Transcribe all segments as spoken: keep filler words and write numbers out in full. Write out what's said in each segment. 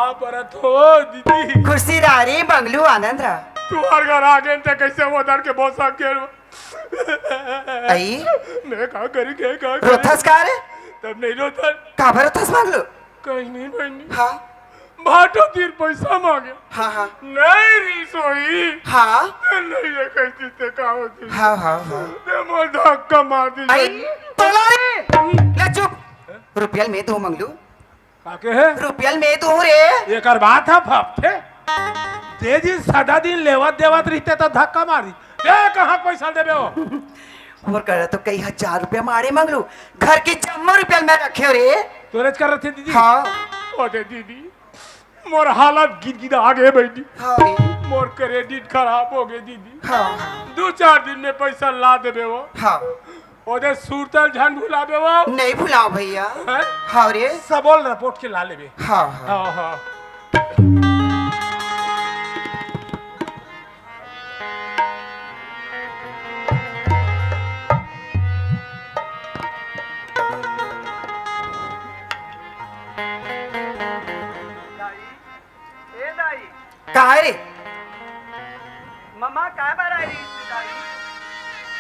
का परत हो दीदी? खुशी रह रे मंगलू, आनंद रह। तुहर घर आ गेन त कैसे वो डर के बहुत साथ खेल। आई? मैं का करी के का करी? रोथस का रे? तब नहीं रोथन। काबर रोथस मंगलू? कहीं नहीं बहनी। हाँ। भाटो तीर पैसा मांगे। हाँ, हाँ। नहीं रही सोई। हाँ। नहीं ये कैसी ते का होती। हाँ, हाँ, हाँ। ते मोर धक्का मार दी आई, जाई। तोला रे। ले चुप। रुपया ल मैं दूं मंगलू। काके है? रुपया ल मैं दूं रे। एकर बात ह फपथे। दे दिन सदा दिन लेवत देवत रहिते त धक्का मारी। दे कहाँ पैसा देबे हो? मोर करा तो कई हजार रुपया मारे मंगलू। घर के जम्मो रुपया ल मैं रखे हो रे। तोरेच कर रथे दीदी? हाँ। ओदे दीदी, मोर हालत गिदगिदा गे बहिनी। हाँ रे। मोर क्रेडिट खराब हो गे दीदी। हाँ, हाँ। दू चार दिन में पैसा ला देबे वो। हाँ। ओदे सुरता ल झन भुलाबे वो। नहीं भुलाओ भैया। हैं? हाँ रे। सबो ल रपोट के ला लेबे। हाँ, हाँ। हाँ, हाँ। दाई, ए दाई। का हे रे? ममा काय बर आय रहिस रे दाई?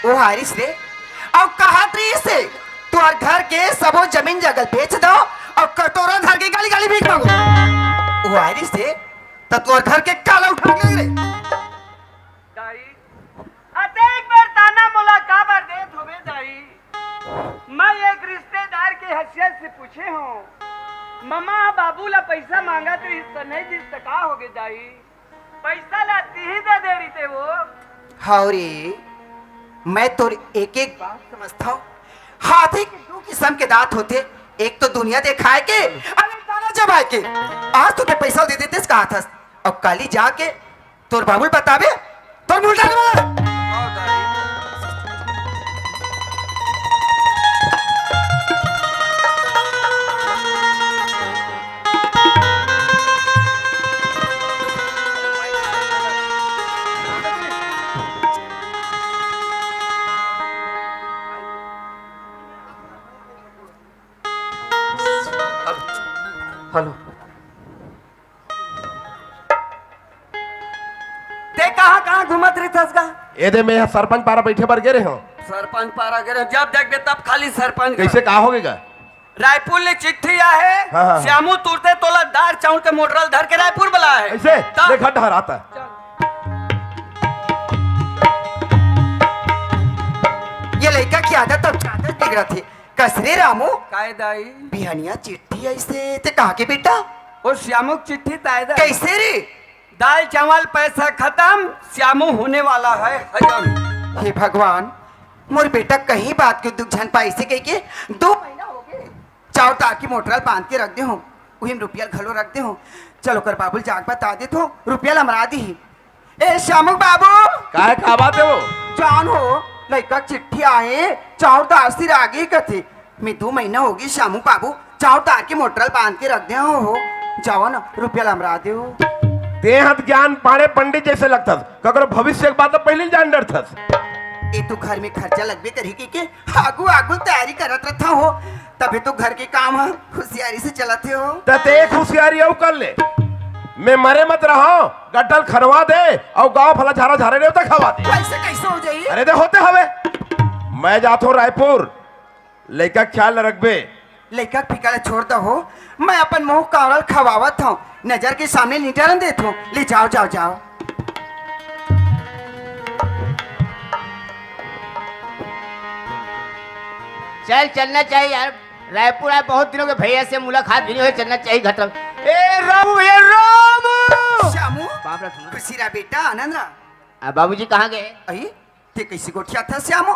वो आय रहिस रे, अउ कहत रहिस हे, तुंहर घर के सबो जमीन जगह बेच दो अउ कटोरा धर के गली गली भीख मांगो। वो आय रहिस हे, त तुंहर घर के काला उठा के ले रे। दाई, अतेक बेर ताना मोला काबर देत होबे दाई? मैं एक रिश्तेदार के हैसियत से पूछे हूँ, ममा बाबू ला पैसा मांगत रहिस त नहीं दिस त का होगे दाई? पैसा ला तिही दे दे रहिते वो। हव रे, मैं तोर एक एक बात समझथव। हाथी के दू किसम के दांत होथे, एक तो दुनिया देखाय के, अउ एक दाना चबाय के। आज तो ते पैसा दे देतेस कहत हस, अउ काली जाके तोर बाबू ल बताबे, तोर मुंह डाल मार। हेलो। ते कहाँ, कहाँ घूमत रहिथस गा? ए दे, मैं सरपंच पारा बैठे बर गे रहे हूँ। सरपंच पारा गे रहे, जब देखबे तब खाली सरपंच। कैसे, का होगे गा? रायपुर ले चिट्ठी आए हे, हाँ, हाँ, हाँ। श्यामू तुरते तोला दार चाउर के मोटरा ल धर के रायपुर बलाय हे। ऐसे? ता- देखा डहराता। ये लइका के आदत अब ज्यादा बिगड़त हे। कस रे रामू? काय दाई? बिहनिया चिट्ठी आइसे, ते कहाँ के बेटा? ओ श्यामू के चिट्ठी ताय दाई। कैसे रे? दाल चावल पैसा खतम, श्यामू होने वाला है हजम। हे भगवान, मोर बेटा कहीं बात के दुख झन पाइसे कहिके दू महीना होगे। चाउर दार के मोटरा ल बांध के रख दे हों, उही म रुपया ल घलो रख दे हों। चल ओकर बाबू ल जाके बता देथों, रुपया ल हमर दीही। ए श्यामू बाबू। काय, का बात हे वो? जान हो, लइका के चिट्ठी आए, चाउर दार सिरागे कथे। मैं दू महीना होगे श्यामू बाबू, चाउर दार के मोटरा ल बांध के रख दे हों हो। जावा ना, रुपया ल हमर दे हो। ते ह त ज्ञान पाड़े पंडित जैसे लगथस, ककरो भविष्य के बात ल पहिली जान डरथस। ए तो घर में खर्चा लगबे करही कहिके आगू आगू तैयारी करत रहिथों हो, तभे तो घर के काम ह हुसियारी से चलत हे हो। त ते एक हुसियारी अउ कर ले, मैं मरे मत रहों, गड्डा ल खनवा दे अउ गाँव भला झारा झारे नेवता खवा दे। वैसे कैसे हो जाही? अरे दे होते हवे, मैं जाथों रायपुर, लइका के ख्याल रखबे। लइका के फिकर ल छोड़ दे हो, मैं अपन मुंह कावड़ा ल खवावत हों, नजर के सामने नइ डरन देथों। ले जाव, जाव, जाव। चल, चलना चाहिए यार। रायपुर आए बहुत दिन होगे, भैया से मुलाकात भी नहीं होय, चलना चाहिए घर तरफ। ए रामू, ए रामू! श्यामू, बाप रे, सुनो। खुशी रह बेटा, आनंद रह। आ, बाबूजी कहाँ गे? अई, ते कैसे गोठियाथस श्यामू?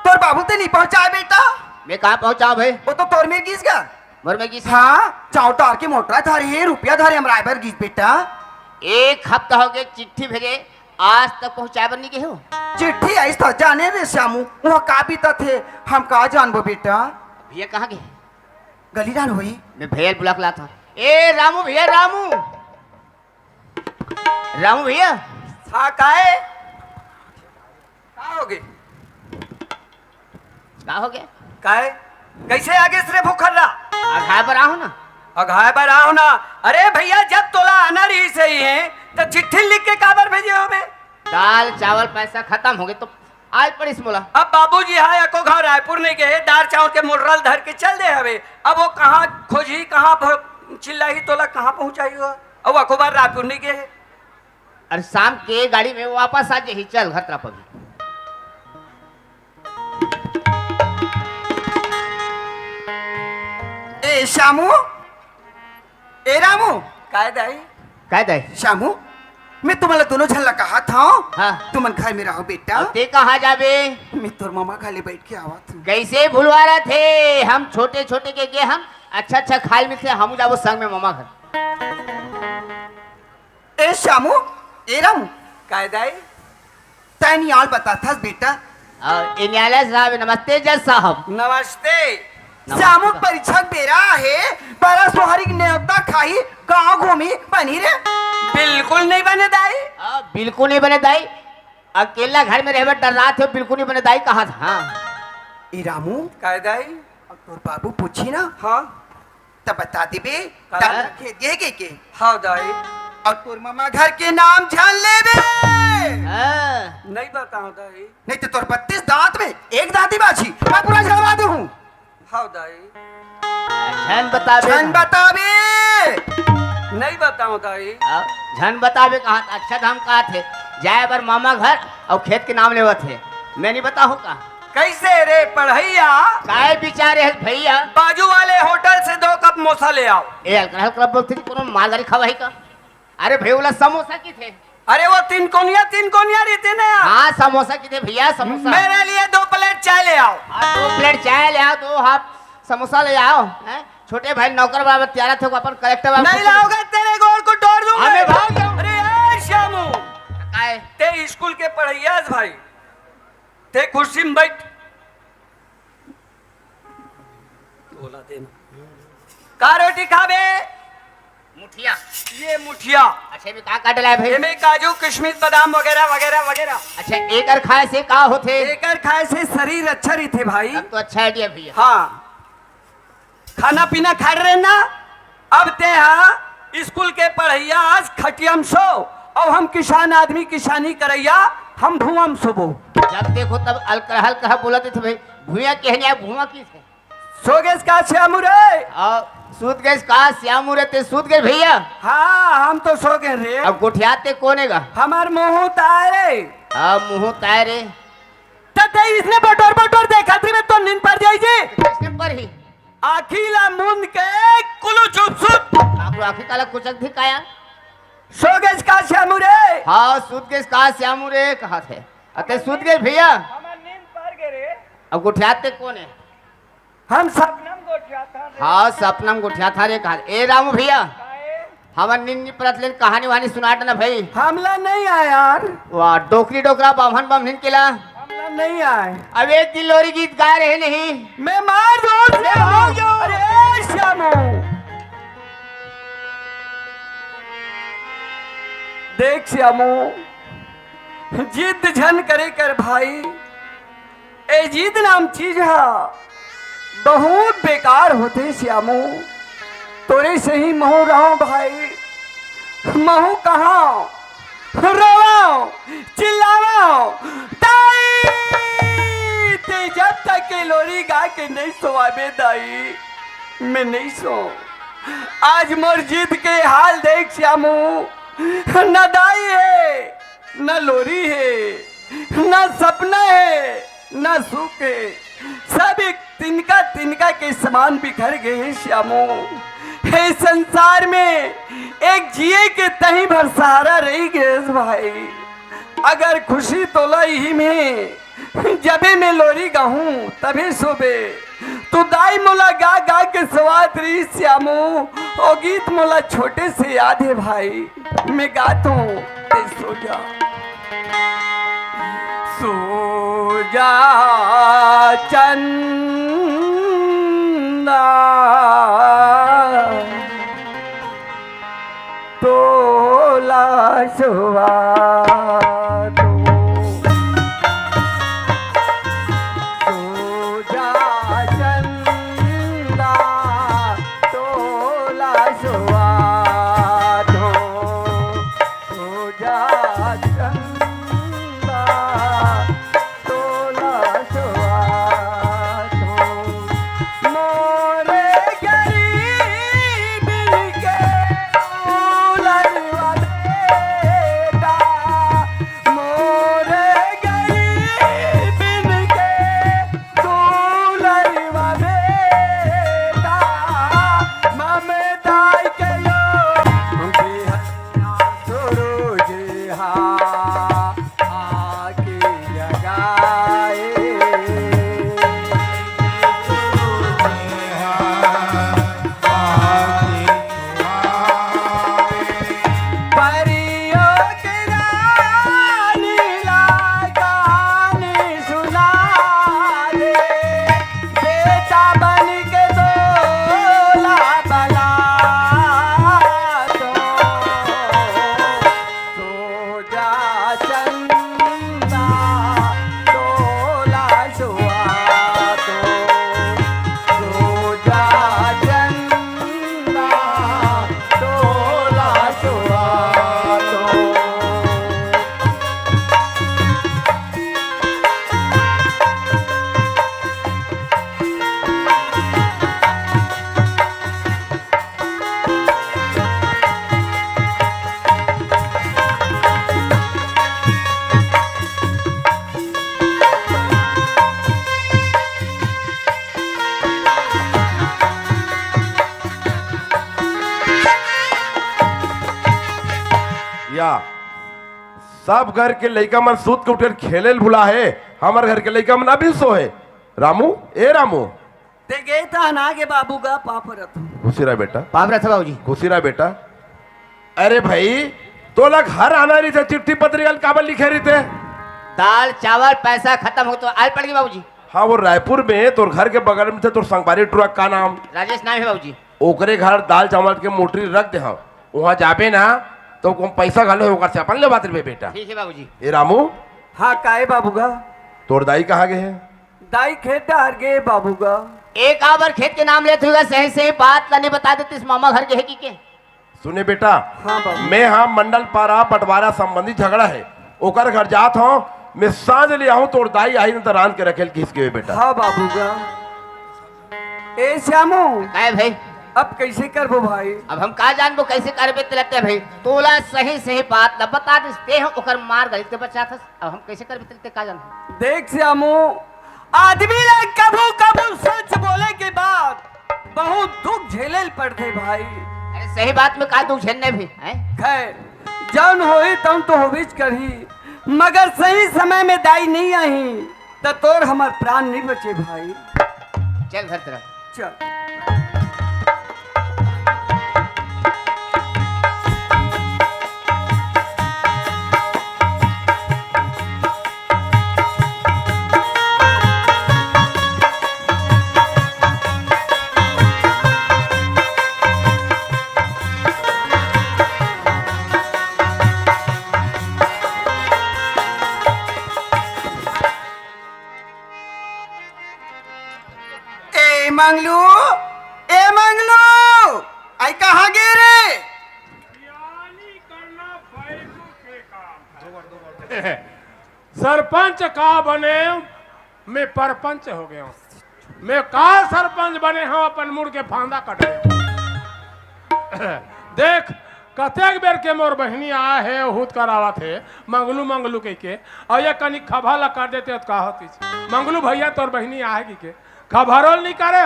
तोर बाबू ते नहीं पहुंचाय बेटा। मैं कहाँ पहुंचाव भाई? वो तो तोर मेर गिस गा। मोर मेर गिस? हाँ, चाउर दार के मोटरा धरे हे, रुपया धरे हमर आय बर गिस बेटा। एक हफ्ता होगे चिट्ठी भेजे, आज तक पहुंचाय बर नहीं गे हो। चिट्ठी आइस त जाने रे श्यामू, उहाँ का बीतत हे, हम का जानबो बेटा। भैया कहाँ गे? गली डाहर होही। मैं भैया ल बुला के लाथों। ए रामू भैया, रामू। रामू भैया। हाँ, काय? का होगे? का होगे? काय? कैसे आगेस रे भूखर्रा? आघाय बर आहों ना। अघाय बर आव ना। अरे भइया, जब तोला आना रहिस हे, त चिट्ठी लिख के काबर भेजे होबे? दाल चावल पैसा खतम होगे त आय पड़िस मोला। अब बाबूजी हा एको घांव रायपुर नइ गे हे, दाल चावल के मोटरा ल धर के चल दे हवे। अब ओ कहां खोजही, कहां भ-, चिल्लाही, तोला कहां पहुंचाही ओ? अउ एको बार रायपुर नइ गे हे। अरे, शाम के गाड़ी में वापस आ जाही, चल घर तरफ अभी। ए श्यामू, ए रामू। काय दाई? काय दाई? श्यामू, मैं तुमन ला दोनों झन ला कहत हंव, हाँ। तुमन घर में रहो बेटा। अउ ते कहाँ जाबे? मैं तोर ममा घर ले बैठ के आवत हंव। कैसे भुलवा रहा थे? हम छोटे छोटे के गे हन, अच्छा अच्छा खाय मिलथे, हमू जाबो संग में ममा घर। ए श्यामू, ए रामू। काय दाई? तैं नियाल बताथस बेटा। अउ ए नियाल साहब, नमस्ते जज साहब। नमस्ते। नमस्ते। श्यामू के परीक्षा के बेरा हे, बरा सोहरी के नेवता खाही, गांव घूमी, बनही रे? बिल्कुल नइ बने दाई। हाँ, बिल्कुल नइ बने दाई। अकेला घर में रहे बर डर्राथे, बिल्कुल नइ बने दाई, कहां था? हाँ। ए रामू। काय दाई? अउ तोर बाबू पूछही ना? हाँ। त बता देबे, का? तब खेत गे के, के? हाँ दाई। अउ तोर ममा घर के नाम झन लेबे। हाँ। नइ बतांव दाई। नइ त तोर बत्तीस दांत में एक दांती बाचही, मैं पूरा झड़वा देहूं। हाँ दाई। झन बताबे झन ना। बताबे। नइ बतांव दाई। हाँ, झन बताबे कहां? अच्छा, त हम कहत हे, जाय बर ममा घर अउ खेत के नाम लेवत हे, मैं नइ बताहूं का? कैसे रे पढ़इया? काय बिचारे हस भइया? बाजू वाले होटल से दो कप मोसा ले आव। ए, हल्का हल्का बोलथे कि कोनो मालगाड़ी खवाही का? अरे भइया, ओला समोसा किथे। अरे वो तीन कोनिया, तीन कोनिया रहिथे ना। हाँ, समोसा किथे भइया, समोसा। मेरे लिए दो प्लेट चाय ले आव। हाँ, दो प्लेट चाय ले आव, दो हाफ समोसा ले आव, हैं? छोटे भाई नौकर बराबर तैयार थे, अपन कलेक्टर बराबर नइ लावगे, तेरे गोड़ को तोड़ दूंगा। अबे भाग जाव। अरे ए श्यामू, काय? ते स्कूल के पढ़इया हस भाई, ते कुर्सी में बैठ। ओला दे ना। का रोटी खाबे? मुठिया। ये मुठिया। अच्छा, एमे का का डलाय भाई? एमे काजू, किशमिश, बादाम वगैरह, वगैरह, वगैरह। अच्छा, एकर खाय से का होथे? एकर खाय से शरीर अच्छा रहिथे भाई। तब तो अच्छा idea भइया। हाँ। खाना पीना खाय रहे ना, अब ते हा स्कूल के पढ़इया हस, खटिया म सो, अउ हम किसान आदमी, किसानी करइया, हम भुंवा म सोबो। जब देखो तब अलकरहा अलकरहा बोलत रहिथे भाई, भुइयां के हनिया भुंवा किथे। सो गेस का श्यामू रे? अउ सूत गेस का श्यामू रे, ते सूत गेस भइया? हाँ, हम तो सो गेन रे। अब गोठियात ते कोन हे गा? हमर मुंहू ताय रे। हाँ, मुंहू ताय रे। त ते इसने बटोर बटोर देखत रही, मैं तो नींद पर जाई जी। किसने पर ही? आँखी ला मूंद के कुलु चुप सुत। काकू आँखी काला कुचक धी काया? सो गेस का श्यामू रे? हाँ, सूत गेस का श्यामू रे, कहाथे? अते सूत गेस भइया? हमर नींद पर गे रे। अब गोठियात ते कोन हे? हम सपना म गोठियात हन रे। हाँ, सपना म गोठियात हन रे, कहा। ए रामू भइया, काहे? हमर नींद नी परत ले कहानी वहानी सुनात ना भाई। हमला नइ आय यार। वाह, डोकरी डोकरा, बाम्हन बाम्हनिन के ला। हमला नइ आय। अब एक दिन लोरी गीत गाय रहे नहीं। मैं मार दूं मैं श्यामू। मार दूं। अरे श्यामू। देख श्यामू, जिद झन करे कर भाई। ए जिद नाम चीज ह बहुत बेकार होथे श्यामू। तोरे सही महूं रहंव भाई, महूं कहांव, रोवंव, चिल्लावंव, दाई, ते जब तक के लोरी गा के नइ सोवाबे दाई, मैं नइ सोवंव। आज मोर जिद के हाल देख श्यामू, न दाई हे, न लोरी हे, न सपना हे, न सुख हे, सब एक तिनका तिनका के समान बिखर गे हे श्यामू। हे संसार में एक जिए के तहीं भर सहारा रहि गे हे भाई। अगर खुशी तोला इही में जबे मैं लोरी गाहूं, तभे सोबे। तू दाई मोला गा गा के सवात रहिस श्यामू, ओ गीत मोला छोटे से याद हे भाई। मैं गात हूं, ते सो जा। सो जा चंदा, तोला सुहातो। सो जा चंदा, तोला सब घर के लइका मन सूत के उठे खेले ल भुला हे, हमर घर के लइका मन अभी सो हे। रामू, ए रामू। ते गे त अना गे बाबू गा, पाँव परत हँव। खुशी रह बेटा। पाँव परत हँव बाबूजी। खुशी रह बेटा। अरे भाई, तोला घर आना रहिथे, चिट्ठी पत्री काबर लिखे रहिथे? दाल, चावल, पैसा खतम हो तो आल पड़ गे बाबूजी। हाँ, वो रायपुर में तोर घर के बगल में थे, तोर संगवारी टुरा का नाम? राजेश नाम हे बाबूजी। ओकरे घर दाल चावल के मोटरी रख दे हँव, वहाँ जाबे ना तो ओमा पैसा घलो हे, ओकर से अपन लेवात रहिबे बेटा। ठीक हे बाबूजी। ए रामू। हाँ, का ए बाबू गा? तोर दाई कहाँ गे हे? दाई खेत डहर गे बाबू गा। ए काबर खेत के नाम लेत हस गा, सही सही बात ला नइ बता देतिस, मामा घर गे हे कहिके। सुने बेटा, हाँ बाबू। मैं हा मंडल पारा बंटवारा संबंधी झगड़ा हे, ओकर घर जात हँव, मैं साँझ ले आहूँ, तोर दाई आही न त रांध के रखे ल कहिस गे हे बेटा। हाँ बाबू गा। ए श्यामू। काय भाई? अब कइसे करबो भाई? अब हम का जानबो कइसे करबे तेला ते भाई? तोला सही सही बात ला बता दिस, ते ह ओकर मार गारी ते बचाथस। अब हम कइसे करबे तेला ते का जानबो? देख श्यामू, आदमी ला कभू कभू सच बोले के बाद बहुत दुख झेले ल पड़थे भाई। अरे सही बात में का दुख झेलने भी, हैं? खैर, जौन होही तौन तो होबेच करही, मगर सही समय में दाई नइ आही त तोर हमर प्राण नइ बचे भाई। चल घर तरफ। चल। ए मंगलू, ए मंगलू, आई कहाँ गे रे? सियानी करना बैगू के काम है। सरपंच का बने, मैं परपंच हो गया हूँ। मैं का सरपंच बने हँव, अपन मुड़ के फांदा कट गया। देख, कतेक बेर के मोर बहिनी आए हे, हुत करावत हे, मंगलू मंगलू कहिके, अउ ये कनी खभा ला कर देते त का होतिस? मंगलू भैया तोर बहिनी आए कहिके, खभरो ल नइ करे।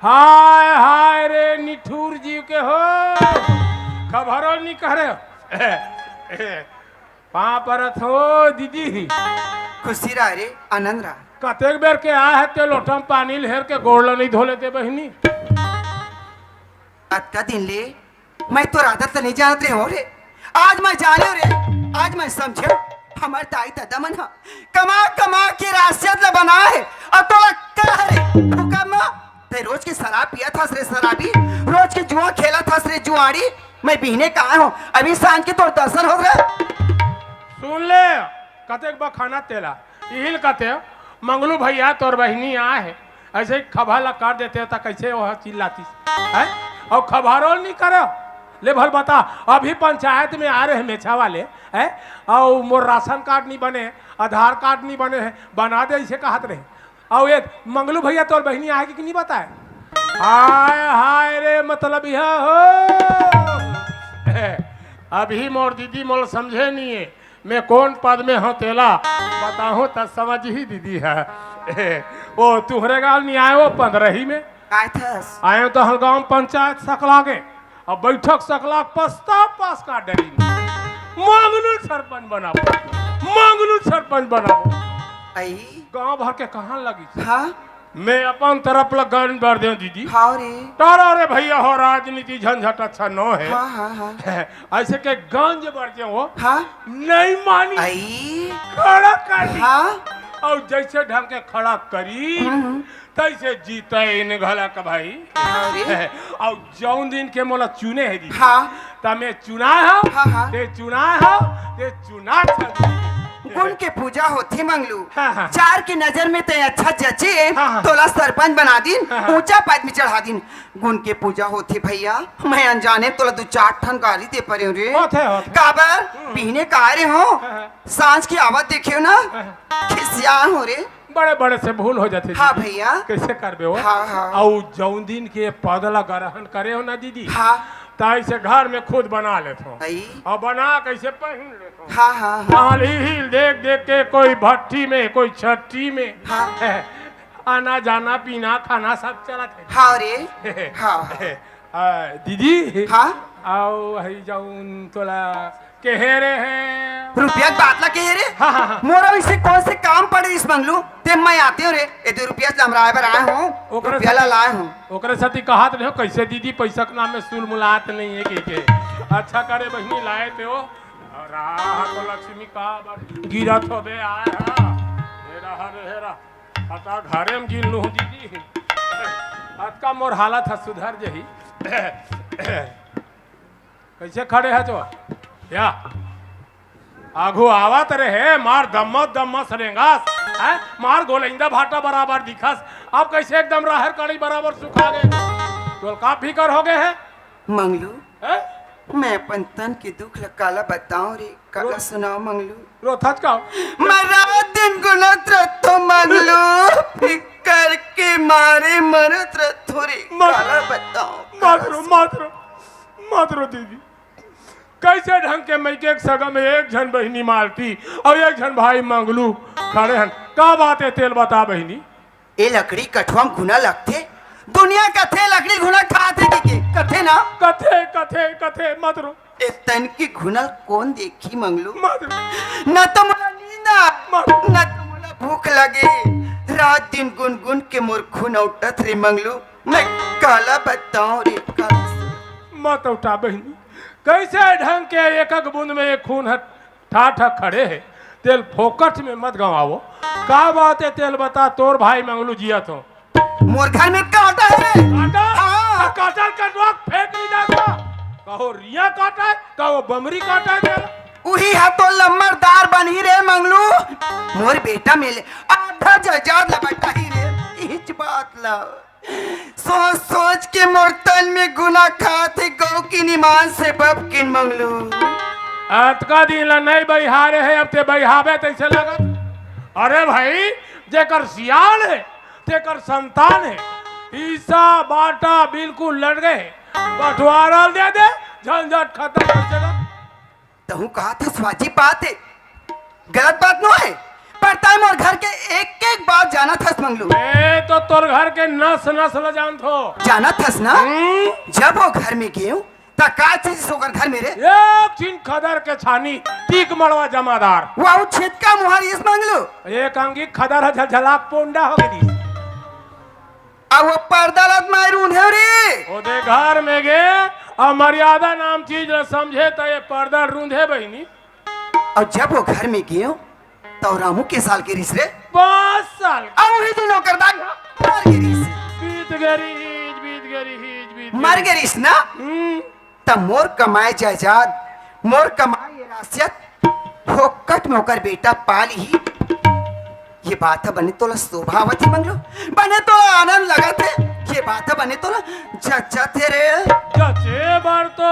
हाय हाय रे निठुर जीव के हो, खभरो ल नइ करे। पाँव परत हँव दीदी। खुशी रह रे, आनंद रह। कतेक बेर के आए हे ते लोटा म पानी ल हेर के गोड़ ल नइ धो लेते बहिनी। अतका दिन ले मैं तोर आदत ल नइ जानत रहेंव रे। आज मैं जानेंव रे, आज मैं समझेंव। हमर दाई ददा मन ह कमा कमा के रासियत ल बनाए हे, अउ तोला का रे हुकम म ते रोज के शराब पियत हस रे शराबी, रोज के जुआ खेलत हस रे जुआड़ी। मैं बिहने के आए हँव, अभी सांझ के तोर दर्शन होत रे। सुन ले, कतेक बखानत तेला। इही ल कथे, मंगलू भैया तोर बहिनी आए हे, अइसे ही खभा ला कर देते त कइसे ओह चिल्लातिस, हैं? अउ खभरो ल नइ करे। ले भल बता, अभी पंचायत में आए रहे मेछा वाले, हैं? अउ मोर राशन कार्ड नइ बने, आधार कार्ड नइ बने हे, बना दे, अइसे कहत रहे। अउ ये मंगलू भैया तोर बहिनी आए हे कि नइ बताए? हाय हाय रे, मतलब यह हो। अभी मोर दीदी मोला समझे नइ हे, मैं कोन पद में हँव तेला बताहूँ त समझही दीदी ह। ओ तुँहरे गाँव नइ आएंव, पंदरही में आए थस। आएंव त हल गाँव पंचायत सकला गे, अब बैठक सकला के प्रस्ताव पास कर डरिन। मंगलू ल सरपंच बनाबो, मंगलू ल सरपंच बनाबो। आई। गाँव भर के कहन लगिस। हाँ। मैं अपन तरफ ल गंज बर देंव दीदी। हाँ रे। टारा रे भैया हो, राजनीति झंझट अच्छा नो हे। हाँ, हाँ, हाँ। अइसे के गंज बर देंव हो। हाँ। नइ मानी। आई। खड़ा कर दी। हाँ। अउ जइसे ढंग के खड़ा करी, हम्म, हम्म। तइसे जीते इन घला का भाई। हाँ रे। अउ जौन दिन के मोला चुने हे दीदी, हाँ। त मैं चुनाए हँव, हाँ, हाँ। ते चुनाए हव, ते चुनाए हव। गुण के पूजा होथे मंगलू। हाँ, हाँ। चार के नजर में ते अच्छा जचे, हाँ, हाँ। तोला सरपंच बना दिन, हाँ, हाँ। ऊंचा पद में चढ़ा दिन। गुण के पूजा होथे भैया, मैं अनजाने तोला दू चार ठन गारी दे परेंव रे। होथे, होथे। काबर? हम्म। बिहने कहे रहेंव, हाँ, हाँ। सांझ के आवत देखेंव ना, हाँ, हाँ। खिसियाए हँव रे। बड़े बड़े से भूल हो जाथे हाँ दीदी। भैया। कइसे करबे वो? हाँ, हाँ। अउ जौन दिन के पद ला ग्रहण करे हँव ना दीदी, हाँ। तइसे घर में खुद बना लेथँव। अउ बना कइसे पहिन लेथँव। हाँ, हाँ, हाँ। काल ही देख देख के कोई भट्टी में, कोई छट्टी में। हाँ। आना जाना पीना खाना सब चलत हे। हाँ रे। हाँ। आ, दीदी। हाँ। अउ हई जौन तोला कहे रहे हैं। रुपया के बात ला कहे रे। हाँ, हाँ, हाँ। मोर अउ इसे कौन से काम पड़े रिहिस मंगलू? ते मैं आते हूँ रे, ये दो रुपया से हमराए बर आए हूँ, ओकरे रुपया ला सेती, लाए हूँ। ओकरे सेती कहत रहे हो, कैसे दीदी पैसा के नाम में सुलमुलात नहीं है, कह के। अच्छा करे बहिनी लाए ते हो। राह तो लक्ष्मी का बर गिरत हो बे, आए हा। हे रहा रे, हे रहा। अता घरे में गिन लूँ दीदी। अतका मोर हालत है सुधर जही। कैसे खड़े है तो? या। आघू आवत रहे, मार दम्मस दम्मस रेंगस, हैं? मार गोलैंदा भाटा बराबर दिखस। अब कैसे एकदम राहर कड़ी बराबर सुखा गए? तोल का फिकर हो गए है? मंगलू, हैं? मैं अपन तन के दुख ल काला बताऊं रे, काला रो-, सुनाओ मंगलू। रोथच का? मैं रात दिन गुनत रहतो मंगलू, फिकर के मारे मरत रहतो रे, मत, काला बताऊं, मत काला रो, सुनाओ। मत रो, मत रो दीदी। कैसे ढंग के मइके के सगा में एक झन बहिनी मालती अउ एक झन भाई मंगलू खड़े हन। का बात है तेल बता बहिनी? ए लकड़ी कठवा म घुना लगथे। दुनिया कथे लकड़ी घुना खाथे के, के? कथे ना? कथे, कथे, कथे, मत रो। ए तन के घुना ल कोन देखी मंगलू? मत रो। न तो मोला नींद आय, मत रो। न तो मोला भूख लगे। रात दिन गुनगुन के मोर खून अउटत रे मंगलू। मैं काला बताऊं रे, काला। मत अउटा बहिनी। कैसे ढंग के एक एक बूंद में एक खून ह ठा ठा खड़े हे। तेल फोकट में मत गंवावो। का बात है तेल बता, तोर भाई मंगलू जियत हो। मोर घर में कांटा है। कांटा? हाँ। तो कांटा कटवा के फेंक नहीं जाता। कहो रिया कांटा है, कहो बमरी कांटा है तेल। उही हा तो लम्मरदार बनही रे मंगलू। मोर बेटा मेले आधा जजाद लबटा ही रे। इच बात ला। सोच सोच के मोर तन में गुना खात हे, गौ की निमान से बब किन मंगलू। अतका दिन ला नहीं बहिहारे हे, अब ते बहिहाबे तैसे लगत। अरे भाई, जेकर सियान हे, तेकर संतान हे। हिस्सा बांटा बिल्कुल लड़ गए, बंटवारा दे दे, झंझट खत्म हो जाएगा। तहूँ कहत हस वाजिब बात हे, गलत बात नो हे, पर तैं मोर घर के एक एक बात जानत हस मंगलू। मैं तो तोर घर के नस नस ल जानत हो। जानत हस ना? हम्म। जब वो घर में गेंव, त का चीज ओकर घर में रे? एक झिन खदर के छानी, टीक मड़वा जमादार। वाहू छेद का मुहार इस मंगलू। एक अंगी खदर ह झलझला पोंडा हो गई। अब वो पर्दा लत मार रूंधे रे। ओदे घर में गे, अब मर्यादा नाम चीज ल समझे त ये पर्दा रूंधे बहिनी। अउ जब वो घर में गेंव, त रामू के साल के रिहिस रे? पाँच साल। अउ उही दिन ओकर दाई ह मर गे रिहिस। बीत गे रिहिस, बीत गे रिहिस, बीत गे मर गे रिहिस ना? हम्म। त मोर कमाए जायदाद, मोर कमाए ये रासियत, फोकट में ओकर बेटा पा लिही। ये बात ह बने तोला शोभा आवत हे मंगलू, बने तोला आनंद लगत हे। ये बात ह बने तोला जचत हे रे। जचे बर तो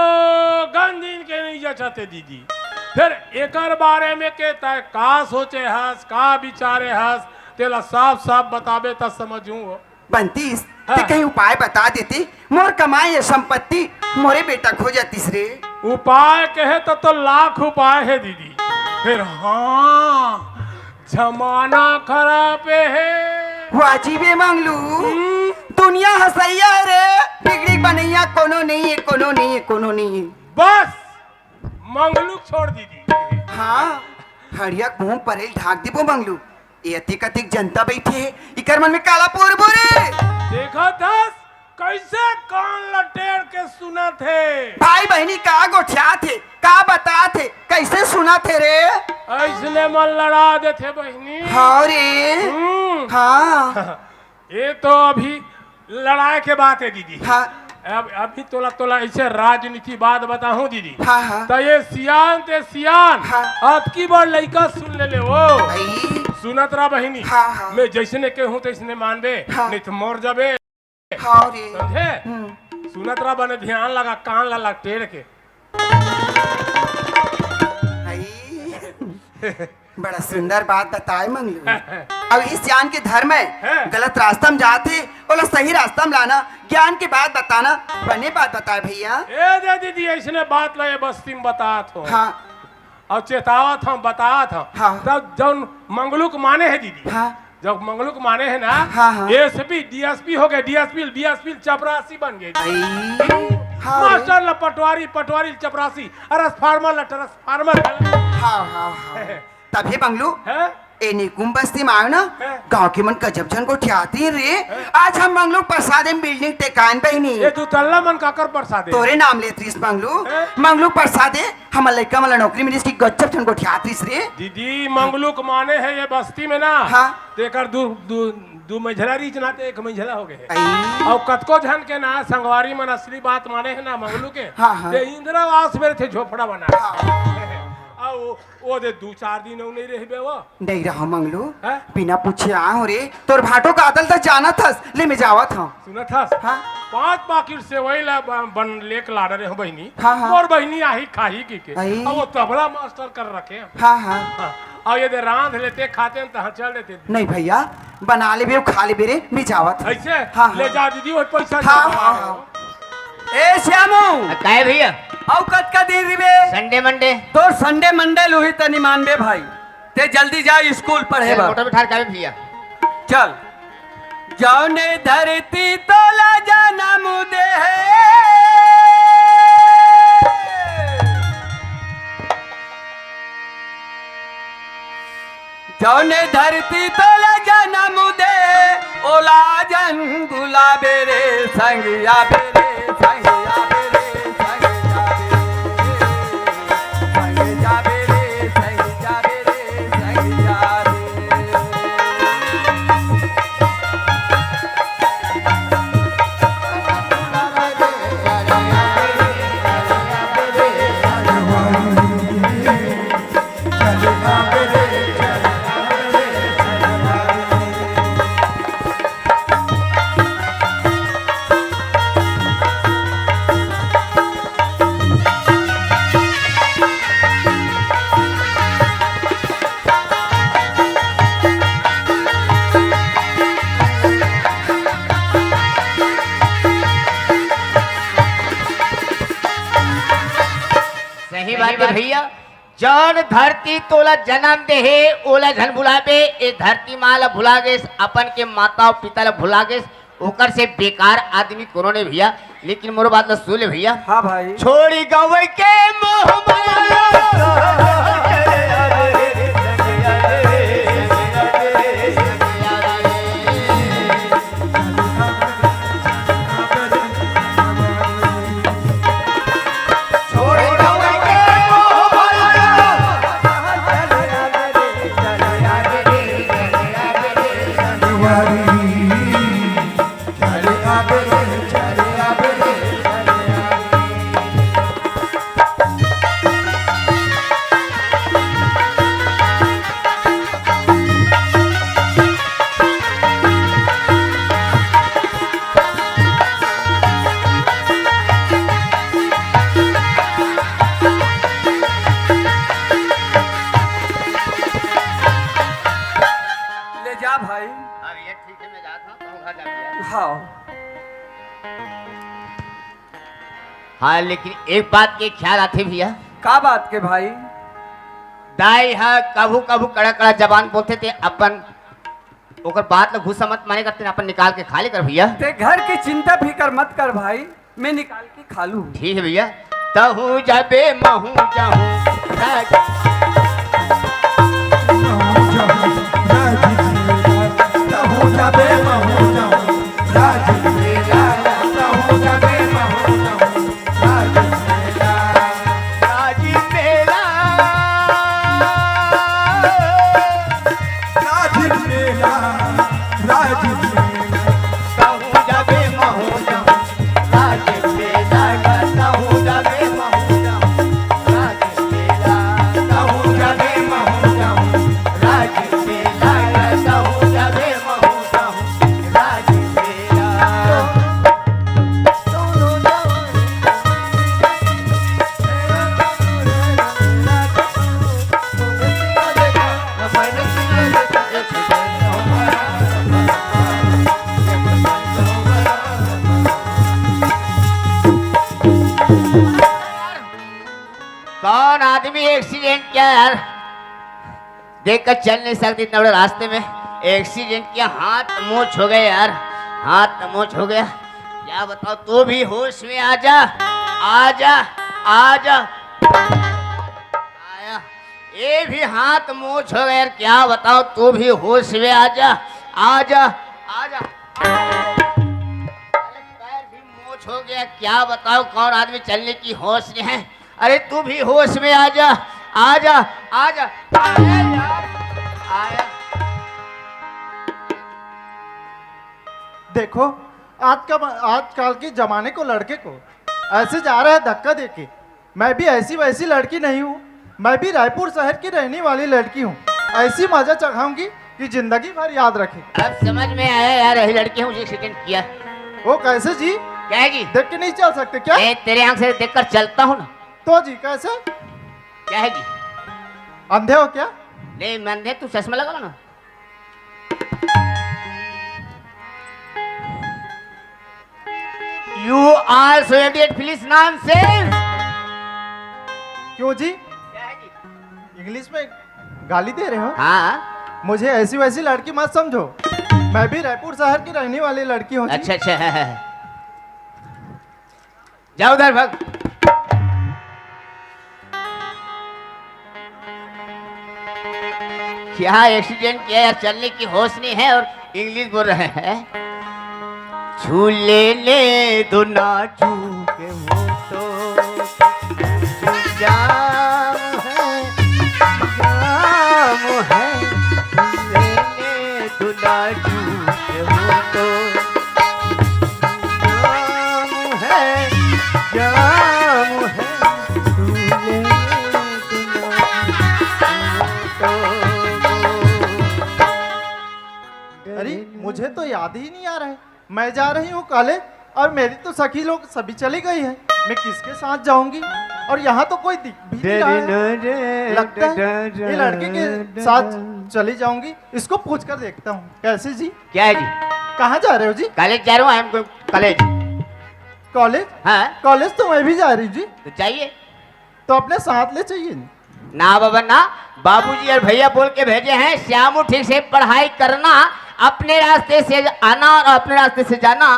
गंदिन के नहीं जचत हे दीदी। फिर एकर बारे में के तय का सोचे हस, का विचारे हस, तेला साफ साफ बताबे त समझूं हो। बनतीस, हाँ। ते कहीं उपाय बता देती, मोर कमाई ये संपत्ति मोरे बेटा खो जातीस रे। उपाय कहे त तो लाख उपाय हे दीदी। फिर हाँ, जमाना खराब हे। वाजिबे मंगलू, हम्म। दुनिया हसैया हे रे, बिगड़ी बनैया कोनो नहीं हे, कोनो नहीं हे, कोनो नहीं हे। बस, मंगलू छोड़ दीदी। हाँ, हड़िया मुंह परेल ढाक दीबो मंगलू। ये अतिक अतिक जनता बैठे हे, इकर मन में काला पोरबो रे। देखत हस, कैसे कान लटेर के सुनत हे। भाई बहिनी का गोठियात हे, का बतात हे, कैसे सुनत हे रे? ऐसने मन लड़ा देथे बहिनी। हाँ रे। हम्म। हाँ। ये तो अभी लड़ाई के बात हे दीदी। हाँ। अब अभी तोला, तोला ऐसे राजनीति बात बताहूँ दीदी। हाँ, हाँ। त ये सियान ते सियान, हाँ। अतकी बड़ लइका सुन ले ले वो। आई। सुनत रहा बहिनी। हाँ, हाँ। मैं जैसने कहूँ तैसने मानबे, हाँ। नहीं तो मर जाबे। हाँ रे। समझे? हम्म। सुनत रहा बने ध्यान लगा, कान ला लटेर के। आई। बड़ा सुंदर बात बताए मंगलू। अब इस ज्ञान के धर्म हे, हाँ। गलत रास्ता में जात हे, ओला सही रास्ता में लाना, ज्ञान के बात बताना, बने बात बताए भैया। ए दे दीदी, ऐसने बात ला ये बस्ती में बतात हो। हाँ। अउ चेतावत हंव, बतात हंव। हाँ। तब जौन मंगलू के माने हे दीदी, हाँ। जब मंगलू के माने हे ना, हाँ, हाँ। एसपी, डीएसपी हो गए, डीएसपी, डीएसपी चपरासी बन गए। आई। हाँ रे। मास्टर ला पटवारी, पटवारी ला चपरासी, अउ ट्रांसफार्मर ला ट्रांसफार्मर। हाँ, हाँ, हाँ। तभे मंगलू, हैं? ए निकुम बस्ती म आयो ना, हैं? गाँव के मन गजब झन गोठियात हे रे। हैं? आज हम मंगलू परसादे म बिल्डिंग टेकान बहिनी। ए दू तल्ला मन काकर परसादे? तोरे नाम लेत रिहिस मंगलू। हैं? मंगलू परसादे, हमर लइका मन ला नौकरी मिलिस कि गजब झन गोठियात रिहिस रे। दीदी, मंगलू के माने हे ए बस्ती म ना। हाँ। तेकर दू, दू, दू मंझला रिहिस ना, ते एक मंझला हो गे हे। अई। अउ कतको झन के ना संगवारी मन असली बात माने हे ना मंगलू के। हाँ, हाँ। ते इंदिरा आवास म रहिथे झोपड़ा बना। हाँ। अउ ओ दे दू चार दिन अउ नइ रहिबे वो। नइ रहंव मंगलू। हैं? बिना पूछे आय हंव रे। तोर भांटो के आदत ल त जानत हस। ले मैं जावत हंव। सुनत हस? हाँ। पांच पाकिट सेवई ला ब-, बन लेके लाने रहेंव बहिनी। हाँ, हाँ। मोर बहिनी आही खाही कहिके। अई। अउ वो तबला मास्टर कर रखे हंव। हाँ, हाँ। हाँ। अउ ये दे रांध लेते खाते हन, तहाँ चल देते। नहीं भइया, बना लेबे अउ खा लेबे रे, मैं जावत हंव। अइसे? हाँ, हाँ। ले जा दीदी, वो पइसा हाँ, दे। हाँ, हाँ। ए श्यामू। आ, काय भइया? अउ कतका दिन रिबे? Sunday Monday। तोर Sunday Monday ल होही त नइ मानबे भाई। ते जल्दी जा स्कूल पढ़े चल, बर। मोटर बिठा के आबे भइया। चल। जउने धरती तोला जनम दे हे, जउने धरती तोला जनम दे, ओला झन भुलाबे रे संगिया बे रे, संगिया बे रे, संगिया बे रे, संगिया बे रे, संगिया बे रे, संगिया बे रे। सही बात हे भइया, जौन धरती तोला जनम दे हे, ओला झन भुलाबे। ए धरती माँ ला भुला गेस, अपन के माता अउ पिता ला भुला गेस, ओकर से बेकार आदमी कोनो नइ भइया। लेकिन मोर बात ला सुन ले भइया। हाँ भाई। छोड़ी गवई के मोह माया। ले जा भाई। हाँ भइया, ठीक हे, मैं जात हंव, कहूँ घर जा भइया। हाँ। हाँ, लेकिन एक बात के ख्याल आथे भइया। का बात के भाई? दाई ह कभू कभू कड़ा कड़ा जबान बोलथे, ते अपन ओकर बात ला गुस्सा मत माने कर, तेन अपन निकाल के खा ले कर भइया। ते घर के चिंता फिकर मत कर भाई, मैं निकाल के खा लूँ। ठीक हे भइया। तहूँ जाबे महूँ जाहूँ राज। महूँ जाहूँ राज। तहूँ जाबे महूँ जाहूँ राज। तहूँ जाबे महूँ जाहूँ राज। राज मेला। राज मेला। राज मेला। तहूँ जाबे महूँ जाहूँ। कौन आदमी एक्सीडेंट किया यार? देख कर चल नहीं सकती इतना बड़े रास्ते में। एक्सीडेंट किया, हाथ मोच हो गया यार, हाथ मोच हो गया। क्या बताओ, तू भी होश में आ जा, आ जा, आ जा। आया, ये भी हाथ मोछ हो गया यार। क्या बताओ, तू भी होश में आ जा, आ जा, आ जा। अरे, पैर भी मोछ हो गया। क्या बताओ, कौन आदमी चलने की होश में है? अरे, तू भी होश में आ जा, आ जा, आ जा। अरे यार, आया। देखो, आज का, आजकल के जमाने को, लड़के को ऐसे जा रहा है धक्का देके। मैं भी ऐसी वैसी लड़की नहीं हूँ, मैं भी रायपुर शहर की रहने वाली लड़की हूँ। ऐसी मजा चखाऊंगी कि जिंदगी भर याद रखे। अब समझ में आया यार, यही लड़की हूँ जो एक्सीडेंट किया। वो कैसे जी? क्या है जी? देख के नहीं चल सकते क्या? ए, तेरे आंख से देखकर चलता हूँ ना। तो जी कैसे? क्या है जी? अंधे हो क्या? नहीं, मैं अंधे, तू चश्मा लगा लो ना। You are so idiot, please nonsense। क्यों जी? क्या है जी? इंग्लिश में गाली दे रहे हो? हाँ। मुझे ऐसी वैसी लड़की मत समझो, मैं भी रायपुर शहर की रहने वाली लड़की हूँ जी। अच्छा, अच्छा, है, है, है। जाओ उधर, भाग। क्या एक्सीडेंट किया यार, चलने की होश नहीं है और इंग्लिश बोल रहे हैं। छू लेने दो नाजू के होठों, जाम है, जाम है, छू लेने दो नाजू के होठों। जाम है, जाम है, तू ले। अरे, मुझे तो याद ही नहीं आ रहा है। मैं जा रही हूँ कॉलेज और मेरी तो सखी लोग सभी चली गई है। मैं किसके साथ जाऊंगी? और यहाँ तो कोई दिख भी नहीं रहा है। लगता है ये लड़के के साथ चली जाऊंगी। इसको पूछ कर देखता हूँ। कैसे जी? क्या है जी? कहाँ जा रहे हो जी? कॉलेज जा रहा हूँ, I am going college। College? हाँ। कॉलेज तो मैं भी जा रही हूँ जी। तो जाइए। तो अपने साथ ले चाहिए। ना बाबा ना, बाबूजी और भैया बोल के भेजे हैं, श्यामू ठीक से पढ़ाई करना, अपने रास्ते से आना और अपने रास्ते से जाना।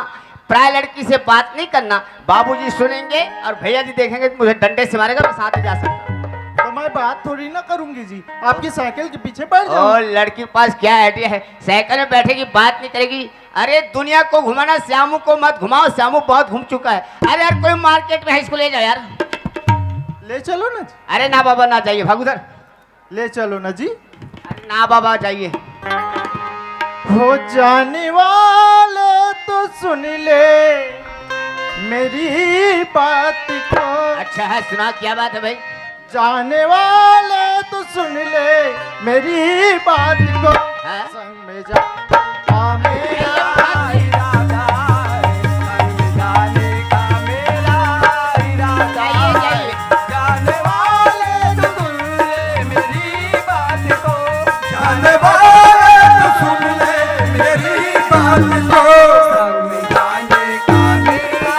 पराय लड़की से बात नहीं करना। बाबूजी सुनेंगे और भैया जी देखेंगे तो मुझे डंडे से मारेगा, मैं साथ ही जा सकता हूँ। तो मैं बात थोड़ी ना करूंगी जी, आपकी साइकिल के पीछे बैठ जाऊंगी। और लड़की के पास क्या आइडिया है, साइकिल में बैठेगी, बात नहीं करेगी। अरे दुनिया को घुमाना, श्यामू को मत घुमाओ, श्यामू बहुत घूम चुका है। अरे यार कोई मार्केट में है, इसको ले जाओ यार। ले चलो ना जी। अरे ना बाबा ना जाइए, भाग उधर। ले चलो ना जी। अरे ना बाबा जाइए। हो जाने वाले तो सुन ले मेरी बात को। अच्छा है, सुना, क्या बात है भाई? जाने वाले तो सुन ले मेरी बात को। हाँ? संग में जा, हाँ, मेरा इरादा है, संग में जाने का मेरा इरादा है। जाइए, जाइए। जाने वाले तो सुन ले मेरी बात को, जाने वाले तो सुन ले मेरी बात को। संग में जाने का मेरा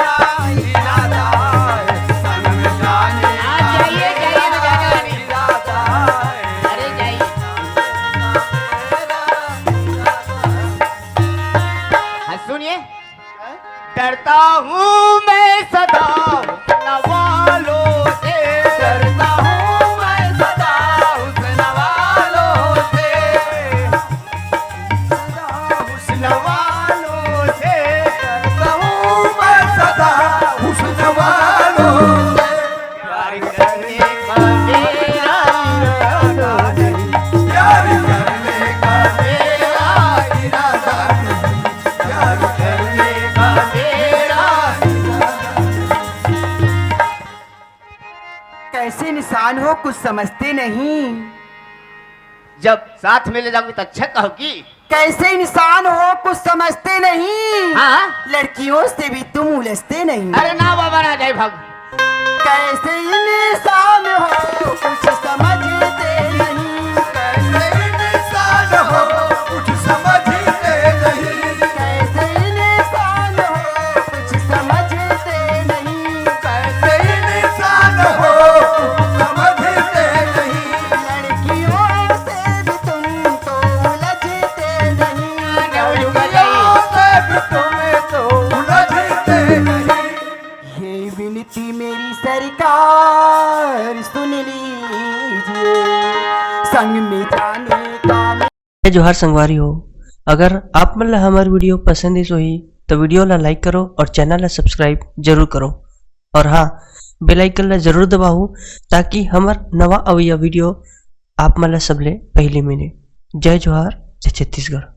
इरादा है, संग में जाने का मेरा इरादा है। अरे जाइए। हाँ, सुनिए। डरता हूँ मैं सदा हुस्न वालों से। डरता हूँ मैं सदा हुस्न वालों से। सदा हुस्न वालों से। डरता हूँ मैं सदा हुस्न वालों से। प्यार करने का मेरा इरादा नहीं। प्यार करने का मेरा इरादा नहीं। प्यार करने का मेरा इरादा नहीं। कैसे इंसान हो, कुछ समझते नहीं। जब साथ में ले जाओगे तो अच्छा कहोगी। कैसे इंसान हो, कुछ समझते नहीं। हाँ। लड़कियों से भी तुम उलझते नहीं। अरे ना बाबा, ना जाए, भाग। कैसे इंसान हो, कुछ समझते नहीं। कैसे इंसान हो, कुछ समझते नहीं। कैसे इंसान हो, कुछ समझते नहीं। कैसे इंसान हो, कुछ समझते नहीं। लड़कियों से भी तुम तो उलझते नहीं। लड़कियों से भी तुम तो उलझते जय जोहार संगवारी हो। अगर आप मन ला हमर वीडियो पसंद आइस होही, तो वीडियो ला लाइक करो और चैनल ला सब्सक्राइब जरूर करो। और हाँ, बेल आइकन ला जरूर दबाहू, ताकि हमर नवा अवइया वीडियो आप मन ला सबले पहले मिले। जय जोहार, जय छत्तीसगढ़।